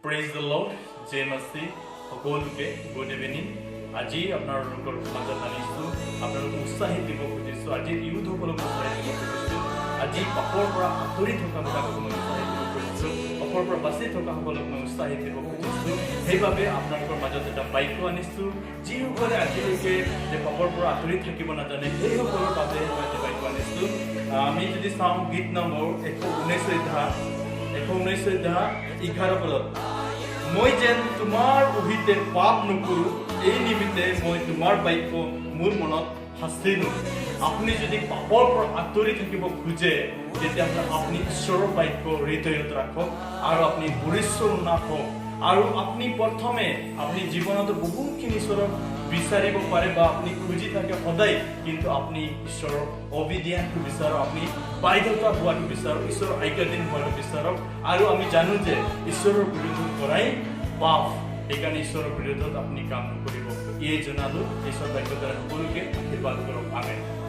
Praise the Lord. জয় মচীহ। সকলোকে good evening. আজি আপোনালোকৰ মাজত আনিছোঁ, আপোনালোকক উৎসাহিত দিব খুজিছোঁ। আজি ইউথসকলক উৎসাহিত দিব খুজিছোঁ। আজি পাপৰ পৰা আঁতৰি থকাবিলাকক মই উৎসাহিত দিব খুজিছোঁ। পাপৰ পৰা বাচি থকাসকলক মই উৎসাহিত দিব খুজিছোঁ। সেইবাবে আপোনালোকৰ মাজত এটা বাক্য আনিছোঁ। যিসকলে আজিলৈকে যে পাপৰ পৰা আঁতৰি থাকিব নাজানে, সেইসকলৰ বাবে মই এটা বাক্য আনিছোঁ। আমি যদি চাওঁ, গীত নম্বৰ 119 অধ্যায়, 119 অধ্যায় 11 পদত, "মই যেন তোমাৰ অহিতে পাপ নকৰোঁ, এই নিমিত্তে মই তোমাৰ বাক্য মোৰ মনত সাঁচিলো।" আপুনি যদি পাপৰ পৰা আঁতৰি থাকিব খোজে, তেতিয়াহ'লে আপুনি ঈশ্বৰৰ বাক্য হৃদয়ত ৰাখক আৰু আপুনি পৰিশ্ৰম হওক। আৰু আপুনি প্ৰথমে আপুনি জীৱনত বহুতখিনি ঈশ্বৰক বিচাৰিব পাৰে বা আপুনি খুজি থাকে সদায়, কিন্তু আপুনি ঈশ্বৰৰ অবিডিয়েণ্টটো বিচাৰক, আপুনি বাধ্যতা হোৱাটো বিচাৰক, ঈশ্বৰৰ আজ্ঞাধীন হোৱাটো বিচাৰক। আৰু আমি জানো যে ঈশ্বৰৰ বিৰুদ্ধত কৰাই পাপ। সেইকাৰণে ঈশ্বৰৰ বিৰুদ্ধত আপুনি কাম নকৰিব। ইয়ে জনালোঁ। ঈশ্বৰ বাক্যৰ দ্বাৰা সকলোকে আশীৰ্বাদ কৰক। আমেন।